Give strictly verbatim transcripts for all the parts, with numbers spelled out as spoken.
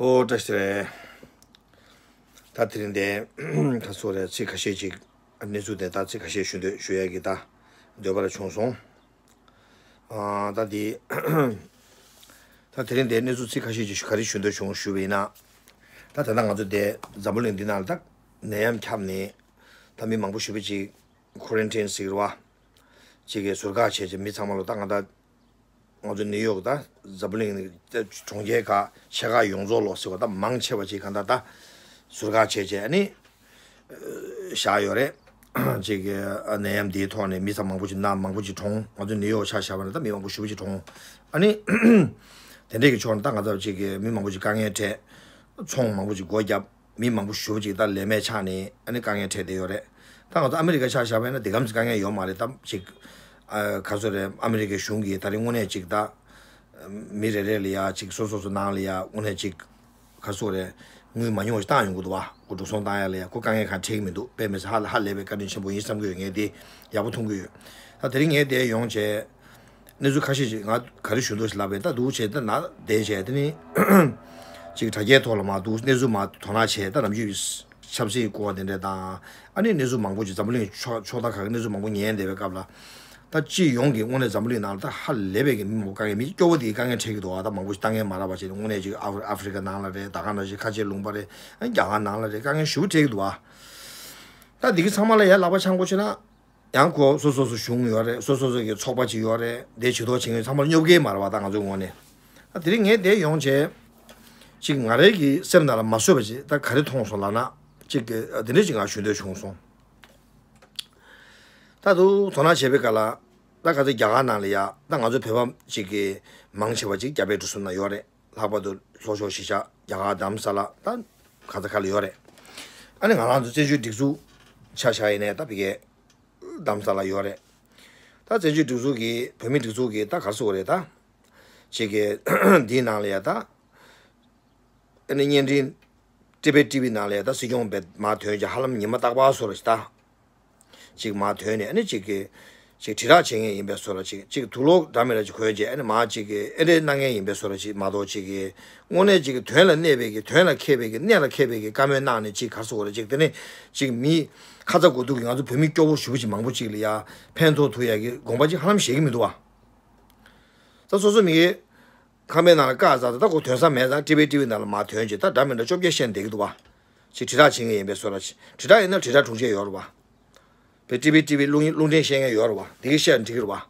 ཨོ་བཀྲ་ཤིས་བདེ་ལེགས། ད་དེ་རིང་འདི་ད་སོ་རེ་ཚིག་ཁ་ཤས་ཅིག་གནས་ཚུལ་དེ་ད་ཚིག་ཁ་ཤས་ཞུ་འདོད་ཞུ་ཡ་གི་ད་འདོད་པ་ར་བྱུང་སོང་། ཨ་ད་དེ་ད་དེ་རིང་འདི་གནས་ཚུལ་ཚིག་ཁ་ཤས་ཅིག་ག་རེ་ཞུ་འདོད་བྱུང་ཞུ་བ་ཡིན་ན། ད་ད་ལྟ་ང་ཚོ་འདི་འཛམ་བུ་གླིང་འདི་ནང་ལ་ད་ནད་ཡམས་ཁྱབ་ནས་ད་མི་མང་པོ་ཞེ་པོ་ཅིག་ཁོ་རན་ཊིན་ཟེར་གི་རེད་བ། ཅིག་གི་ཟུར་བཀག་བྱས་བྱས་མི་ཚང་མ་ལོ་ད་ང་ད། ང་ཚོ་ནིའུ་ཡོག་དང་འཛམ་བུ་གླིང་གྲོང་ཁྱེར་ཁག་ཆེ་ཁག་ཡོངས་རྫོགས་ལོ་ཟེར་བ་དང་མང་ཆེ་བ་ཅིག་གང་ལྟར་ད་ཟུར་བཀག་བྱས་བྱས་ཨ་ནི་བཞག་ཡོད་རེད། ཅིག་གི་ནད་ཡམས་འདིའི་ཐོག་ནས་མི་ཚང་མང་པོ་ཅིག་ན་མང་པོ་ཅིག་གྲོངས། ང་ཚོ་ནིའུ་ཡོག་ཆ་བཞག་པ་ན་ད་མི་མང་པོ་ཞེ་པོ་ཅིག་གྲོངས། ཨ་ནི་དེ་འདྲས་ཀྱི་ཕྱོགས་ནས་ད་ང་ཚོ་ཅིག་གི་མི་མང་པོ་ཅིག་དཀའ་ངལ་འཕྲད། ཚོང་མང་པོ་ཅིག་སྒོ་བརྒྱབ། མི་མང་པོ་ཞེ་པོ་ཅིག་ད་ལས་མེད་ཆགས་ནས་ཨ་ནི་དཀའ་ངལ་འཕྲད་བསྡད་ཡོད་རེད། ད་ང་ཚོ་ཨ་མི་རི་ཀ་ཆ་བཞག་པ་ཡིན་ན་དེ་གམ་ཅིག་དཀའ་ངལ་ཡོད་མ་རེད། ད་ཅིག་ཨ་ག་ཚོད་རེད། ཨ་མི་རི་ཀའི་གཞུང་གིས་ད་རིང་དངོས་གནས་ཅིག་ད་མི་རེ་རེ་ལ་ཡ་ཅིག་སོ་སོ་སོ་ནང་ལ་ཡ་དངོས་གནས་ཅིག་ག་ཚོད་རེད། དངུལ་མ་ཉུང་བ་ཞིག་བཏང་ཡོང་གི་འདུག་བ། སྒོ་འགྲོ་སོང་བཏང་ཡ་ལ་ཡ་ཁོ་དཀའ་ངལ་གང་འཕྲད་ཀྱི་མི་འདུག་དཔེ་མི་སྲིད་ཧ་ལས་ཧ་ལས་པའི་བཀའ་དྲིན་ཆེན་པོ་ཡིན་བསམ་གྱི་ཡོད། ངས་དེ་ཡག་པོ་མཐོང་གི་ཡོད། ད་དེ་རིང་ངས་དེ་ཡོང་བྱས། གནས་ཚུལ་ཁ་ཤས་ཤིག་ང་ག་རེ་ཞུ་འདོད་ཞིག་ལབ་པས་ད་འདུག་བྱས་ད་ན་བསྡད་བྱས་དེ་ནི་ཅིག་དྲ་རྒྱའི་ཐོག་ལ་མ་འདུག་གནས་ཚུལ་མ་དོ་སྣང་བྱས་ད་ནམ་རྒྱུན་ཆབ་སྲིད་སྐོར་དེ་འདྲས་དང་ཨ་ནི་གནས་ཚུལ་མང་པོ་ཅིག་འཛམ་བུ་གླིང་ཕྱོགས་ཕྱོགས་མཐའ་ཁག་གི་གནས་ཚུལ་མང་པོ་ཉན་བསྡད་པའི་སྐབས་ལ་ད་སྤྱི་ཡོངས་ཀྱི་དངོས་གནས་འཛམ་བུ་གླིང་ནང་ལ་ད་ཧ་ལས་པའི་གི་མི་མང་པོ་དཀའ་ངལ་མི་སྐྱོ་བོ་དེའི་དཀའ་ངལ་འཕྲད་ཀྱི་འདུག་ཨ་ད་མང་པོ་ཞིག་ལྟ་ངན་མ་རག་པ་བྱས་ནས་དངོས་གནས་ཅིག་ཨ་ཧྥི་ཨ་ཧྥི་རི་ཀ་ནང་ལ་རེད། ད་ག་ནང་བཞིན་ཁ་ཆེའི་ལུང་པ་རེད། ཨ་རྒྱ་གར་ནང་ལ་རེད། དཀའ་ངལ་ཞེ་པོ་འཕྲད་ཀྱི་འདུག་ཨ། ད་འདི་གི་ཚང་མ་ལ་ཡར་ལག་པ་འཆང་དགོས་བྱས་ན། ཡང་ཁོ་སོ་སོ་སོ་གཞུང་ཡོད་རེད། སོ་སོ་སོ་གི་ཚོགས་པ་ཅིག་ཡོད་རེད། དེ་ཇུས་གཏོགས་བྱེད་མཁན་ཚང་མ་ལ་སྙོབ་གི་མ་རེད་བ། ད་ང་ཚོའི་ངོས་ནས་ད་དེ་རིང་ངས་དེ་ཡོང་བྱས་ཅིག་ང་རའི་གི་སེམས་ནང་ལ་མ་བཟོད་པ་ཅིག་ད་ག་རེ་མཐོང་སོང་ལབ་ན་ཅིག་གི་དེ་འདྲ་ཅིག་ང་ཞུ་འདོད་བྱུང་སོང་། ད་དུ་དོ་སྣང་བྱས་པའི་སྐབས་ལ་ད་ག་ཚོད་རྒྱ་གར་ནང་ལ་ཡ་ད་ང་ཚོའི་བོད་པ་ཅིག་གི་མང་ཆེ་བ་ཅིག་རྒྱ་བལ་འབྲུག་གསུམ་ན་ཡོད་རེད། ལྷག་པར་དུ་ལྷོ་ཕྱོགས་གཞིས་ཆགས་རྒྱ་གར་རྡ་རམ་ས་ལ་ད་ག་ས་ག་ལ་ཡོད་རེད། ཨ་ནི་ང་རང་ཚོ་བཙན་བྱོལ་སྒྲིག་འཛུགས་ཆ་བཞག་ཡིན་ནའི་ད་ཕ་གིའི་རྡ་རམ་ས་ལ་ཡོད་རེད། ད་བཙན་བྱོལ་སྒྲིག་འཛུགས་ཀྱི་བོད་མིའི་སྒྲིག་འཛུགས་ཀྱི་ད་ག་རེ་ཟེར་དགོས་རེད། ད་ཅིག་གི་འདིའི་ནང་ལ་ཡ་ད་ཨ་ནི་བརྙན་འཕྲིན་ཊི་བི་ཊི་བི་ནང་ལ་ཡ་ད་སྲིད་སྐྱོང་བེད་མ་ཐོན་ཀྱང་ཧ་ལམ་ཉི་མ་རྟག་པར་བཟོ་འདྲ་ཞིག་ད། ཅིག་མར་ཐོན་ནས་ཨ་ནི་ཅིག་གི་ཅིག་དྲིལ་བསྒྲགས་བྱེད་མཁན་ཡིན་པའི་བཟོ་འདྲ་ཅིག་ཅིག་དུག་ལོག་འདྲ་མི་འདྲ་ཅིག་གོན་བྱས་ཨ་ནི་མར་ཅིག་གི་ཨེ་འདྲས་གནང་མཁན་ཡིན་པའི་བཟོ་འདྲ་ཅིག་མ་གཏོགས་ཅིག་གི་དངོས་གནས་ཅིག་གི་དོན་ལ་གནས་པའི་གི་དོན་ལ་མཁས་པའི་གི་གནད་ལ་མཁས་པའི་གི་བཀའ་མོལ་གནང་ནས་ཅིག་ག་རེ་ཟེར་དགོས་རེད། ཅིག་དེ་ནས་ཅིག་མི་ཁ་ཚ་དགོས་གཏུགས་གི་ང་ཚོ་བོད་མི་སྐྱོ་བོ་ཞེ་པོ་ཅིག་མང་པོ་ཅིག་ལ་ཡ་ཕན་ཐོགས་ཐུབ་ཡ་གི་དགོངས་པ་ཅིག་ཧ་ལམ་བཞེས་ཀྱི་མི་འདུག་བ། ད་སོ་སོ་མི་གི་ཁང་པའི་ནང་ལ་བཀག་ཚར་ད་ཁོ་ཐོན་ས་མེད་ཙང་ཊི་བི་ཊི་བི་ནང་ལ་མར་ཐོན་བྱས་ད་འདྲ་མི་འདྲ་བཅོ་བརྒྱད་བཤད་བསྡད་ཀྱི་འདུག་བ། ཅིག་དྲིལ་བསྒྲགས་བྱེད་མཁན་ཡིན་པའི་བཟོ་འདྲ་ཅིག་དྲིལ་བསྒྲགས་ཡིན་ན་དྲིལ་བསྒྲགས་དྲུང་ཆེ་ཡོད་རེད་བ། བའི་ཊི་བི་ཊི་བི་རླུང་རླུང་འཕྲིན་བཤད་མཁན་ཡོད་རེད་བ། དེ་ག་བཤད་ན་འགྲིག་གི་རེད་བ།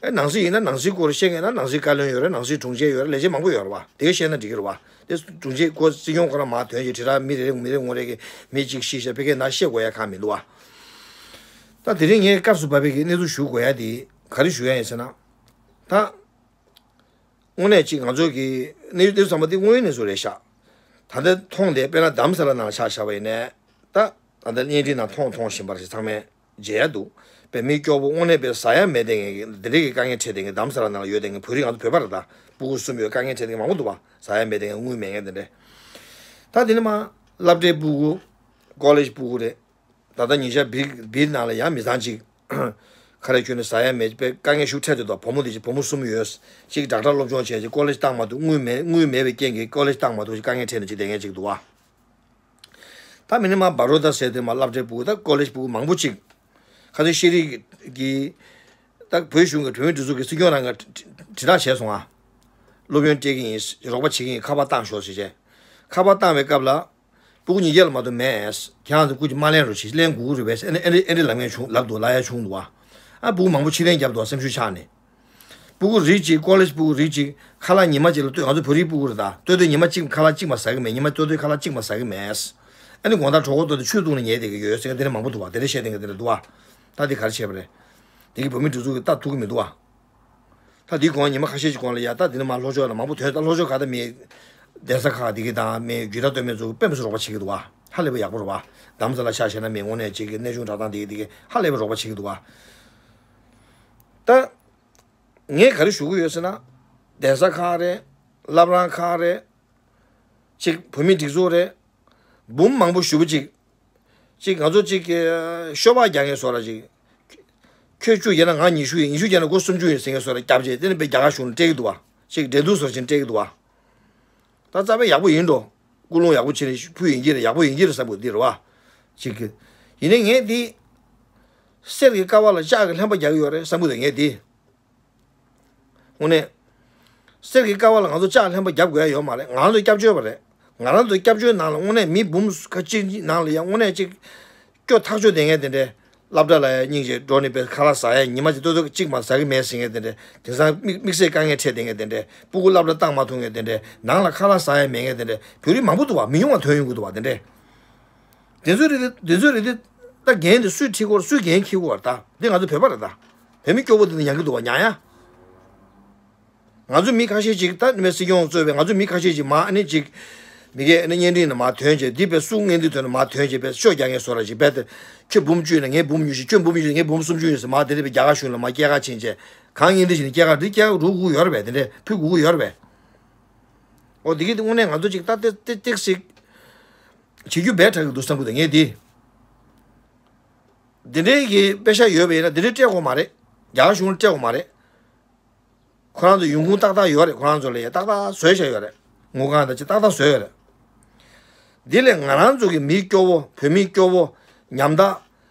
ཨེ་ནང་སྲིད་ཡིན་ན་ནང་སྲིད་སྐོར་བཤད་མཁན་ན་ནང་སྲིད་བཀའ་བློན་ཡོད་རེད། ནང་སྲིད་དྲུང་ཆེ་ཡོད་རེད། ལས་བྱེད་མང་པོ་ཡོད་རེད་བ། དེ་ག་བཤད་ན་འགྲིག་གི་རེད་བ། དེ་དྲུང་ཆེ་ཁོ་སྲིད་སྐྱོང་ཁོ་རང་མར་ཐོན་བྱས་དྲིལ་བསྒྲགས་མི་རེ་རེ་མི་རེ་ངོ་རེ་གི་མི་གཅིག་ཤི་ཤ་ཕ་གིའི་ནང་བཤད་དགོས་ཡ་གང་མི་འདུག་བ། ད་དེ་རིང་ངས་སྐབས་སུ་བབས་པའི་གི་གནས་ཚུལ་ཞུ་དགོས་ཡ་དེ་ག་རེ་ཞུ་ཡ་ཡིན་ཟེར་ན། ད། དངོས་གནས་ཅིག་ང་ཚོ་གི་གནས་གནས་ཚུལ་ཚང་མ་འདི་དངོས་ཡོད་གནས་ཚུལ་རེད་ཤག་ད་ལྟ་མཐོང་དེ་དཔེར་ན་རྡ་རམ་ས་ལ་ནང་ལ་ཆ་བཞག་པ་ཡིན་ནའི་ད་ད་ལྟ་བརྙན་འཕྲིན་ནང་མཐོང་མཐོང་བཞིན་པ་རེད། ཚང་མས་མཇལ་ཡ་འདུག་བོད་མི་སྐྱོ་བོ་དངོས་གནས་དཔེ་ཟ་ཡ་མེད་དེ་ངས་འདི་འདྲས་ཀྱི་དཀའ་ངལ་འཕྲད་དེ་ངས་རྡ་རམ་ས་ལ་ནང་ལ་ཡོད་དེ་ངས་བོད་རིགས་ང་ཚོ་བོད་པ་རེད། ད་སྤུ་གུ་གསུམ་ཡོད། དཀའ་ངལ་འཕྲད་དེ་ངས་མང་པོ་འདུག་བ། ཟ་ཡ་མེད་དེ་ངས་དངུལ་མེད་ངས་དེ་འདྲས། ད་དེ་ནི་མ་སློབ་གྲྭའི་སྤུ་གུ་ཀོ་ལེཇ་སྤུ་གུ་རེད། ད་ལྟ་ཉིན་ཞག་བིར་བིར་ནང་ལ་ཡང་མི་ཚང་གཅིག་ཁ་རས་གྱོན་ནས་ཟ་ཡ་མེད་པའི་དཀའ་ངལ་ཤུགས་འཕྲད་དེ་འདུག་བུ་མོ་དེ་ཅིག་བུ་མོ་གསུམ་ཡོད། གཅིག་ཌོག་ཊར་སློབ་སྦྱོང་བྱས་ཅིག་ཀོ་ལེཇ་བཏང་མ་ཐུབ། དངུལ་མེད་དངུལ་མེད་པའི་རྐྱེན་གྱིས་ཀོ་ལེཇ་བཏང་མ་ཐུབ་ཅིག་དཀའ་ངལ་འཕྲད་ནས་ཅིག་བསྡད་མཁན་ཅིག་འདུག་བ། ད་མི་ནི་མ་བྷ་རོ་ད་ཟེར་དེ་མ་སློབ་གྲྭའི་སྤུ་གུ་ད་ཀོ་ལེཇ་སྤུ་གུ་མང་པོ་ཅིག་ཁ་སང་ཤེས་རིག་གི་ད་བོད་གཞུང་གི་བོད་མིའི་སྒྲིག་འཛུགས་ཀྱི་སྲིད་སྐྱོང་རང་ག་དྲིལ་བསྒྲགས་བྱས་སོང་ཨ། སློབ་ཡོན་སྤྲད་ཀྱི་ཡིན། རོགས་པ་བྱེད་ཀྱི་ཡིན། ཁ་པར་བཏང་ཤོག་ཟེར་བྱས། ཁ་པར་བཏང་བའི་སྐབས་ལ། སྤུ་གུ་ཉིས་བརྒྱ་ལ་མ་གཏོགས་མེད། ཁྱེད་རང་ཚོ་སྐུ་མཁྱེན་མ་ལེན་རོགས་བྱེད། ལེན་དགོས་ཀྱི་རེད་པས། ཨེ་འདྲ་ཨེ་འདྲ་ཨེ་འདྲ་ལབ་མཁན་བྱུང་ལབ་འདུག་ལབ་ཡ་བྱུང་འདུག་བ། ཨ་སྤུ་གུ་མང་པོ་ཕྱིར་ལེན་བརྒྱབ་འདུག་བ། སེམས་ཤུགས་ཆག་ནས། སྤུ་གུ་རིགས་གཅིག་ཀོ་ལེཇ་སྤུ་གུ་རིགས་གཅིག་ཁ་ལག་ཉི་མ་གཅིག་ལ་ལྟོས། ང་ཚོ་བོད་རིགས་སྤུ་གུ་རེད་ད། ལྟོས་ལྟོས་ཉི་མ་གཅིག་ཁ་ལག་གཅིག་མ་ཟ་གི་མེད། ཉི་མ་ལྟོས་ལྟོས་ཁ་ལག་གཅིག་མ་ཟ་གི་མེད། ཨ་ནི་དགོང་དག་གྲོད་ཁོག་ལྟོགས་ཏེ་ཆུ་བཏུང་ནས་ཉལ་བསྡད་ཀྱི་ཡོད་ཟེར་མཁན་དེ་འདྲ་མང་པོ་འདུག་བ། དེ་འདྲ་བཤད་བསྡད་མཁན་དེ་འདྲ་འདུག་བ། ད་དེ་ག་རེ་བྱས་པ་རེད། དེ་གི་བོད་མིའི་སྒྲིག་འཛུགས་ཀྱིས་ལྟ་ཐུབ་ཀྱི་མི་འདུག་བ། ད་འདིའི་གོང་ཉི་མ་ཁ་ཤས་ཀྱི་གོང་ལ་ཡ་ད་འདི་ནས་མར་ལྷོ་ཕྱོགས་ལ་མང་པོ་ཐོན། ད་ལྷོ་ཕྱོགས་ག་ད་མི་གདན་ས་ཁག་འདི་གི་དང་མི་རྒྱུད་གྲྭ་སྟོད་སྨད་ཚོ་དཔེ་མི་སྲིད་རོགས་པ་བྱེད་ཀྱི་འདུག་བ། ཧ་ལས་པ་ཡག་པོ་རེད་བ། རྡ་རམ་ས་ལ་ཆ་བཞག་ན་མི་དངོས་གནས་ཅིག་གི་གནས་ཆུང་གྲྭ་ཚང་འདི་གི་འདི་གི་ཧ་ལས་པ་རོགས་པ་བྱེད་ཀྱི་འདུག་བ། ད་ངས་ག་རེ་ཞུ་གི་ཡོད་ཟེར་ན། གདན་ས་ཁག་རེད། བླ་བྲང་ཁག་རེད། ཅིག་བོད་མིའི་སྒྲིག་འཛུགས་རེད། འབུམ་མང་པོ་ཞེ་པོ་ཅིག་ཅིག་ང་ཚོ་ཅིག་གི་ཤོ་སྦག་རྒྱག་མཁན་བཟོ་འདྲ་ཅིག་ཁྱོད་བཅུ་བརྒྱབ་ན་ང་ཉི་ཤུ་ཡིན། ཉི་ཤུ་བརྒྱབ་ན་ཁོ་སུམ་ཅུ་ཡིན་ཟེར་མཁན་བཟོ་འདྲ་རྒྱབ་བྱས་དེ་ནི་དཔེ་རྒྱ་གར་གཞུང་ལ་སྤྲད་ཀྱི་འདུག་བ། ཅིག་འགྲན་བསྡུར་བཟོ་འདྲ་ཅིག་སྤྲད་ཀྱི་འདུག་བ། ད་རྩ་བའི་ཡག་པོ་ཡིན་འགྲོ། ཀུན་སློང་ཡག་པོ་བྱས་ནས་ཕུལ་ཡིན་གྱི་རེད། ཡག་པོ་ཡིན་གྱི་རེད་བསམ་གི་འདི་རེད་བ། ཅིག་གི། ཡིན་ནའི་ངས་འདི། གསེར་གྱི་ཀ་བ་ལ་ལྕགས་ཀྱི་ལྷན་པ་རྒྱག་གི་ཡོད་རེད་བསམ་གི་འདུག་ངས་འདི། དངོས་གནས། གསེར་གྱི་ཀ་བ་ལ་ང་ཚོ་ལྕགས་ལྷན་པ་རྒྱབ་དགོས་ཡ་ཡོད་མ་རེད། ང་རང་ཚོ་སྐྱབས་བཅོལ་བ་རེད། ང་རང་ཚོ་སྐྱབས་བཅོལ་ནང་ལ་དངོས་གནས་མི་འབུམ་ཁ་གཅིག་ནང་ལ་ཡ་དངོས་གནས་ཅིག་སྐྱོ་ཐག་ཆོད་བསྡད་མཁན་དེ་འདྲས། སློབ་གྲྭ་ལ་ཡ་སྙིང་རྗེ་འགྲོ་ནས་པས་ཁ་ལག་ཟ་ཡ་ཉི་མ་གཅིག་ལྟོ་ལྟོ་གཅིག་མ་ཟ་གི་མེད་ཟེར་མཁན་དེ་འདྲས། དེང་སང་དམིགས་དམིགས་བསལ་དཀའ་ངལ་འཕྲད་བསྡད་མཁན་དེ་འདྲས། སྤུ་གུ་སློབ་གྲྭ་བཏང་མ་ཐུབ་མཁན་དེ་འདྲས། ནང་ལ་ཁ་ལག་ཟ་ཡ་མེད་མཁན་དེ་འདྲས། བོད་རིགས་མང་པོ་འདུག་བ། མི་ཉུང་བ་ཐོན་ཡོང་གི་འདུག་བ། དེ་འདྲས། དེ་ཚོའི་རིགས་དེ། དེ་ཚོའི་རིགས་དེ། ད་འགན་དེ་སུས་འཁྲི་དགོས། སུས་འགན་འཁྱེར་དགོས་རེད་ད། འདི་ང་ཚོ་བོད་པ་རེད་ད། བོད་མི་སྐྱོ་བོ་དེ་ནི་མྱང་གི་འདུག་བ། མྱང་ཡ། ང་ཚོ་མི་ཁ་ཤས་ཅིག་ད་ནི་སྲིད་སྐྱོང་གཙོས་པའི་ང་ཚོ་མི་ཁ་ཤས་ཅིག་མ་ཨ་ནི་ཅིག་མི་སྒེར་ཨ་ནི་བརྙན་འཕྲིན་ནང་མ་ཐོན་བྱས། འདི་པའི་སུ་བརྙན་འཕྲིན་ཐོན་ནས་མ་ཐོན་བྱས། པའི་ཤོ་རྒྱག་མཁན་བཟོ་འདྲ་ཅིག་པས་དེ། ཁྱོད་འབུམ་བཅུ་ཡོད་ན་ངས་འབུམ་ཉི་ཤུ། ཁྱོད་འབུམ་ཉི་ཤུ་ངས་འབུམ་སུམ་ཅུ་ཡོད་ཟེར་མ་དེ་འདྲ་པའི་རྒྱ་གར་གཞུང་ལ་མ་སྐྱེལ་ཁ་ཕྱིན་བྱས། གང་བརྙན་འཕྲིན་ཞིག་ནས་སྐྱེལ་ཁ་འདི་སྐྱེལ་ཁ་རུ་དགོས་ཡོད་རེད་པས། དེ་འདྲས་ཕུལ་དགོས་ཀྱི་ཡོད་རེད་པས། འོ་དེ་གི་དེ་དངོས་གནས་ང་ཚོ་ཅིག་ད་ཏེ་ཏེ་ཏེག་སིག་བྱེད་རྒྱུ་འབད་དྲག་གི་འདུག་བསམ་གི་འདུག་ངས་འདི། འདི་འདྲའི་གི་པེ་ཤ་ཡོད་པ་ཡིན་ན་འདི་འདྲའི་སྤྲད་དགོས་མ་རེད། རྒྱ་གར་གཞུང་ལ་སྤྲད་དགོས་མ་རེད། ཁོ་རང་ཚོ་ཡོང་ཁུངས་ཏག་ཏག་ཡོད་རེད། ཁོ་རང་ཚོ་ལ་ཡ་ཏག་ཏག་བཟོས་བཞག་ཡོད་རེད། དངུལ་ཁང་དང་ཅི་ཏག་ཏག་བཟོས་ཡོད་རེད། འདི་ལས་ང་རང་ཚོ་གི་མི་སྐྱོ་བོ། བོད་མི་སྐྱོ་བོ། ཉམ་ཐག་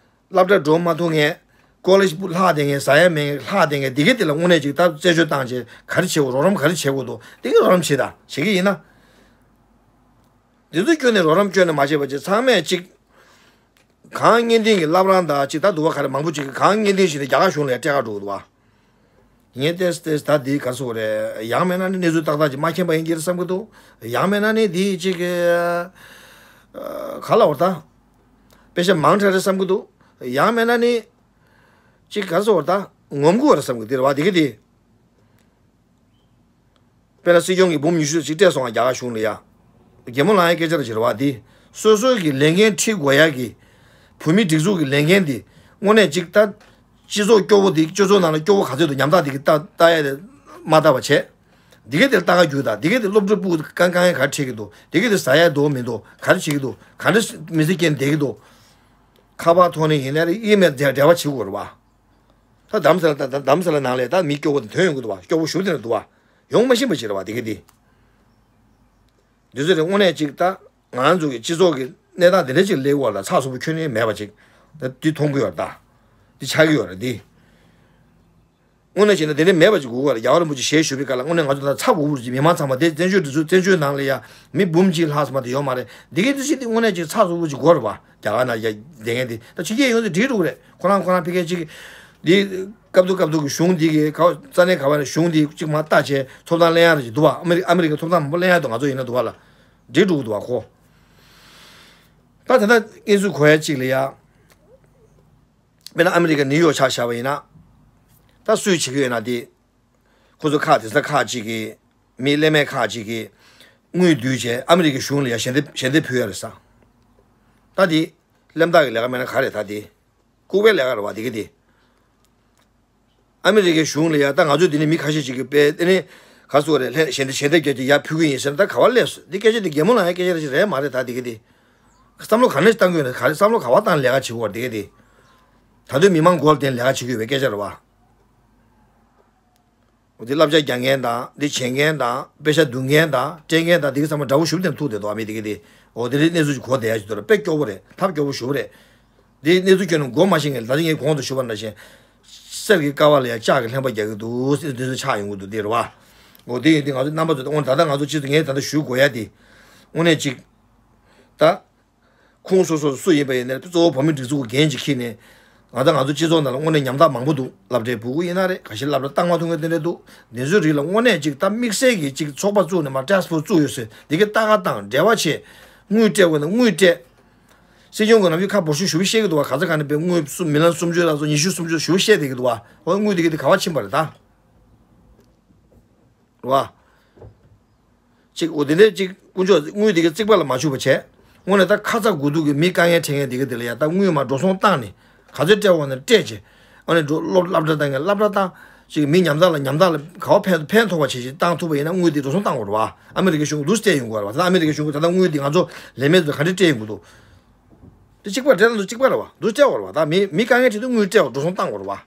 སློབ་གྲྭ་འགྲོ་མ་ཐུབ་མཁན། ཀོ་ལེཇ་ལྷག་བསྡད་མཁན། ཟ་ཡ་མེད་མཁན། ལྷག་བསྡད་མཁན་འདི་ག་དེ་ལ་དངོས་གནས་ཅིག་ད་རྩད་གཅོད་བཏང་བྱས་ག་རེ་བྱེད་དགོས། རོགས་རམ་ག་རེ་བྱེད་དགོས་འདུག་འདི་ག་རོགས་རམ་བྱེད་ད་བྱེད་ཀྱི་ཡིན་ན། འདི་ཚོ་སྐྱོན་ནས་རོགས་རམ་སྐྱོན་ནས་མ་བྱས་པ་ཅིག་ཚང་མས་ཅིག་གང་བརྙན་འཕྲིན་གྱི་བླ་བྲང་དང་ཅིག་ད་འདུག་བ། ག་རེ་མང་པོ་ཅིག་གིས་གང་བརྙན་འཕྲིན་ཞིག་ནས་རྒྱ་གར་གཞུང་ལ་ཡ་སྤྲད་ག་འགྲོ་གི་འདུག་བ། ངས་ཏེས་ཏེས་ད་འདི་ག་སོ་རེད། ཡང་མེད་ན་ནི་གནས་ཚུལ་ཏག་ཏག་ཅིག་མ་མཁྱེན་པ་ཡིན་གྱི་རེད་བསམ་གྱི་འདུག་ཡང་མེད་ན་ནི་འདི་ཅིག་གི་ག་ལ་བར་ད་པེ་ཤ་མང་དྲགས་རེད་བསམ་གྱི་འདུག་ཡང་མེད་ན་ནི་ཅིག་ག་སོ་བར་ད་ངོམ་དགོས་རེད་བསམ་གྱི་འདི་རེད་བ། འདི་གི་འདི། དཔེར་ན་སྲིད་སྐྱོང་གིས་འབུམ་ཉི་ཤུ་ཅིག་སྤྲད་སོང་ང་། རྒྱ་གར་གཞུང་ལ་ཡ། གད་མོ་ལངས་ཡ་སྐད་ཆ་ར་ཅིག་རེད་བ་འདི། སོ་སོའི་གི་ལས་འགན་འཁྲི་དགོས་ཡ་གི། བོད་མི་སྒྲིག་འཛུགས་ཀྱི་ལས་འགན་འདི། དངོས་གནས་ཅིག་ད། སྤྱི་ཚོགས་སྐྱོ་བོ་འདི། སྤྱི་ཚོགས་ནང་ལ་སྐྱོ་བོ་ག་ཚོད་འདུག་ཉམ་ཐག་འདི་གི་ལྟ་ལྟ་ཡ་དེ་མ་ལྟ་བ་བྱས། འདི་ག་དེར་ལྟ་ག་རྒྱུག་ད། འདི་ག་དེ་སློབ་ཕྲུག་སྤུ་གུ་དཀའ་དཀའ་ངལ་ག་རེ་འཕྲད་ཀྱི་འདུག་འདི་ག་དེ་ཟ་ཡ་འདུག་མི་འདུག་ག་རེ་བྱེད་ཀྱི་འདུག་ག་འདྲ་མི་ཚེ་སྐྱེལ་བསྡད་ཀྱི་འདུག་ཁ་པར་ཐོག་ནས་ཡིན་ན་རེད། ཨི་མེལ་འབྲེལ་བ་བྱེད་དགོས་རེད་བ། ད་རྡ་རམ་ས་ལ། ད་རྡ་རམ་ས་ལ་ནང་ལ་ད་མི་སྐྱོ་བོ་དེ་ཐོན་ཡོང་གི་འདུག་བ། སྐྱོ་བོ་ཞུ་དེ་ན་འདུག་བ། ཡོང་མ་ཤེས་པ་ཞིག་རེད་བ། དེ་ག་དེ། འདི་ཚོ་རེད། དངོས་གནས་ཅིག་ད་ང་རང་ཚོ་གི་སྤྱི་ཚོགས་ཀྱི་གནས་སྟངས་དེ་འདྲ་ཅིག་སླེབས་ཡོད་ལ། ཚགས་ཚུད་པོ་ཁྱོན་ནས་མེད་པ་ཅིག་ད་འདི་མཐོང་གི་ཡོད་རེད་ད། འདི་ཆགས་ཀྱི་ཡོད་རེད་འདི། དངོས་གནས་བྱས་ན་དེ་འདྲ་མེད་པ་ཅིག་དགོས་ཀྱི་རེད། རྒྱལ་བ་རིན་པོ་ཆེ་ཞལ་བཞུགས་པའི་སྐབས་ལ་དངོས་གནས་ང་ཚོ་ད་ཚ་འུར་འུར་ཅིག་མི་མང་ཚང་མ་དེ་བཙན་བྱོལ་འདི་ཚོ། བཙན་བྱོལ་ནང་ལ་ཡ་མི་འབུམ་གཅིག་ལྷག་ཙམ་མ་གཏོགས་ཡོད་མ་རེད། འདི་གའི་འདི་ཞིག་དེ་དངོས་གནས་ཅིག་ཚགས་ཚུད་པོ་ཅིག་དགོས་རེད་བ། རྒྱ་གར་ནང་ཡ་བསྡད་མཁན་དེ་ད་ཕྱི་རྒྱལ་ཡོང་དུས་འགྲིག་འགྲོ་གི་རེད། ཁོ་རང་ཁོ་རང་ཕ་གི་ཅིག་འདི་སྐབས་ཐོག་སྐབས་ཐོག་གི་གཞུང་འདི་གི་ག་ས་གནས་ག་བ་ནས་གཞུང་འདི་ཅིག་མར་ལྟ་བྱས་ཐོབ་ཐང་ལེན་ཡག་རེ་ཅིག་འདུག་བ། ཨ་མི་རི་ཨ་མི་རི་ཀའི་ཐོབ་ཐང་མང་པོ་ལེན་ཡག་འདུག་ང་ཚོ་ཡིན་ན་འདུག་བ་ལ། འགྲིག་འགྲོ་གི་འདུག་བ་ཁོ། ད་ད་ལྟ་གནས་ཚུལ་གོ་ཡ་ཅིག་ལ་ཡ། དཔེར་ན་ཨ་མི་རི་ཀ་ནིའུ་ཡོག་ཆ་བཞག་པ་ཡིན་ན། ད་སུས་བྱེད་ཀྱི་ཡོད་ན་དེ། ཁོ་ཚོ་ཁག་དེ་ཚོ་ཁག་ཅིག་གིས། མི་ལས་མེད་ཁག་ཅིག་གིས་དངུལ་བསྡུས་བྱས་ཨ་མི་རི་ཀའི་གཞུང་ལ་ཡ་ཞལ་འདེབས་ཞལ་འདེབས་ཕུལ་ཡ་རེད་ས། ད་དེ་གླེན་རྟགས་ཀྱི་ལས་ཀ་མེད་ན་ག་རེད་ད་དེ། ལྐུགས་པའི་ལས་ཀ་རེད་བ་དེ་ག་དེ། ཨ་མི་རི་ཀའི་གཞུང་ལ་ཡ་ད་ང་ཚོ་འདི་ནས་མི་ཁ་ཤས་ཅིག་གིས་དཔེ་དེ་ནས་ག་སོ་རེད། ལྷན་ཞལ་འདེབས་ཞལ་འདེབས་རྒྱག་གི་ཡ་ཕུལ་གི་ཡིན་ཟེར་ན་ད་ག་བ་སླེབས་སོང་། འདི་སྐད་ཆ་འདི་གད་མོ་ལངས་ཡ་སྐད་ཆ་རེད་མ་རེད་ད་དེ་ག་དེ། བསམ་བློ་ག་ནས་བཏང་དགོས་ན་ག་རེ། བསམ་བློ་ག་བ་བཏང་ལས་ཀ་བྱེད་དགོས་དེ་ག་དེ། ད་དུང་མི་མང་མགོ་ལ་བསྟན་ལས་ཀ་བྱེད་དགོས་པའི་སྐད་ཆ་རེད་བ། འོ་དེ་བསླབ་བྱ་རྒྱག་མཁན་དང་། དེ་བྱེད་མཁན་དང་། པེ་ཤ་བསྡུ་མཁན་དང་། སྤྲད་མཁན་དང་། དེ་ག་ཚང་མ་དགྲ་བོ་ཞུ་བ་དེ་ནས་ཐུག་བསྡད་འདུག་ཨ་མི་དེ་ག་དེ། འོ་དེ་རིགས་གནས་ཚུལ་ཞིག་གོ་བསྡད་ཡ་ཞིག་འདུག་ར། དཔེ་སྐྱོ་བོ་རེད། ཐབས་སྐྱོ་བོ་ཞེ་པོ་རེད། དེ་གནས་ཚུལ་ཁྱོན་ནས་གོ་མ་ཤེས་མཁན་ལ། ད་ཅི་ངས་གོང་དུ་ཞུས་པ་ནང་བཞིན། གསེར་གྱི་ཀ་བ་ལ་ཡ་ལྕགས་ཀྱི་ལྷན་པ་རྒྱག་གི་འདུག་ཟེར་དེ་ཚོ་ཆགས་ཡོང་གི་འདུག་དེ་རེད་བ། འོ་དེ་ཡིན་དུས་ང་ཚོ་རྣམ་པ་ཚོ་དངོས་ད་ལྟ་ང་ཚོ་སྤྱི་ཚོགས་ངས་ད་ལྟ་ཞུ་དགོས་ཡ་དེ། དངོས་གནས་ཅིག་ད། ཁོང་སོ་སོ་སུ་ཡིན་པ་ཡིན་ནའི་གཙོ་བོ་བོད་མི་སྒྲིག་འཛུགས་ཀྱི་འགན་ཅིག་འཁྱེར་ནས། ང་ཚོ་ང་ཚོ་སྤྱི་ཚོགས་ནང་ལ་དངོས་གནས་ཉམ་ཐག་མང་པོ་འདུག་སློབ་གྲྭའི་ཕྲུ་གུ་ཡིན་ན་རེད། ཁ་ཤས་སློབ་གྲྭ་བཏང་མ་ཐུབ་མཁན་དེ་འདྲ་འདུག་དེ་ཚོའི་རིགས་ལ་དངོས་གནས་ཅིག་ད་དམིགས་བསལ་གྱི་ཅིག་ཚོགས་པ་བཙུགས་ནས་མར་ཊེསྐ་ཕོར་སི་བཙུགས་ཡོད་ཟེར། འདི་གའི་ལྟ་ག་བཏང་འབྲེལ་བ་བྱེད། དངུལ་སྤྲད་དགོས་ན་དངུལ་སྤྲད། སྲིད་སྐྱོང་གི་ནམ་རྒྱུན་ཁ་འབོར་ཤུགས་ཞུ་བཤད་ཀྱི་འདུག་བ། ག་ས་ག་ནས་པའི་དངུལ་སུ་མི་ལན་སུམ་ཅུ་ལ་སོགས་ཉི་ཤུ་སུམ་ཅུ་ཞུ་བཤད་བསྡད་ཀྱི་འདུག་བ། འོ་དངུལ་འདི་གའི་དེ་ག་བ་ཕྱིན་པ་རེད་ད། རེད་བ། ཅིག་འོ་དེ་འདྲས་ཅིག་དཀོན་མཆོག་དངུལ་དེ་གའི་རྩིག་པ་ལ་མ་བྱུག་པ་བྱས། དངོས་གནས་ད་ཁ་ཚ་དགོས་གཏུགས་ཀྱི་མི་དཀའ་ངལ་འཕྲད་མཁན་དེ་ག་དེ་ལ་ཡ་ད་དངུལ་མ་འགྲོ་སོང་བཏང་ནས་ག་ཚོད་སྤྲད་དགོས་ན་སྤྲད་བྱས། ཨ་ནི་འགྲོ་སློབ་སློབ་གྲྭ་བཏང་མཁན་སློབ་གྲྭ་བཏང་། ཅིག་མི་ཉམ་ཐག་ལ་ཉམ་ཐག་ལ་ག་བ་ཕན་ཕན་ཐོགས་པ་བྱེད་ཅིག་བཏང་ཐུབ་པ་ཡིན་ན་དངུལ་དེ་འགྲོ་སོང་བཏང་དགོས་རེད་བ། ཨ་མི་རི་ཀའི་གཞུང་གིས་འདུག་སྤྲད་ཡོང་དགོས་རེད་བ། ད་ཨ་མི་རི་ཀའི་གཞུང་གིས་ད་ལྟ་དངུལ་དེ་ང་ཚོ་ལས་མེད་ཚོ་ག་འདྲས་སྤྲད་ཡོང་གི་འདུག་དེ་གཅིག་པ་རེད། ད་འདུག་གཅིག་པ་རེད་བ། འདུག་སྤྲད་དགོས་རེད་བ། ད་མི་མི་དཀའ་ངལ་འཕྲད་དུས་དངུལ་སྤྲད་དགོས། འགྲོ་སོང་བཏང་དགོས་རེད་བ།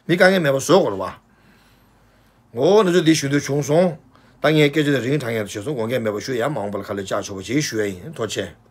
མི་དཀའ་ངལ་མེད་པ་བཟོ་དགོས་རེད་བ། འོ་ང་ཚོ་འདི་ཞུ་འདོད་བྱུང་སོང་། ད་ངས་སྐད་ཆ་དེ་རིང་དྲང་ཡག་བྱས་སོང་། དགོངས་འགལ་མེད་པ་ཞུ། ཡང་མ་འོངས་པ་ལ་ག་ལེར་བཅར་ཆོག་པ་བྱེད་ཞུ་ཡ་ཡིན། ཐུགས་རྗེ་ཆེ།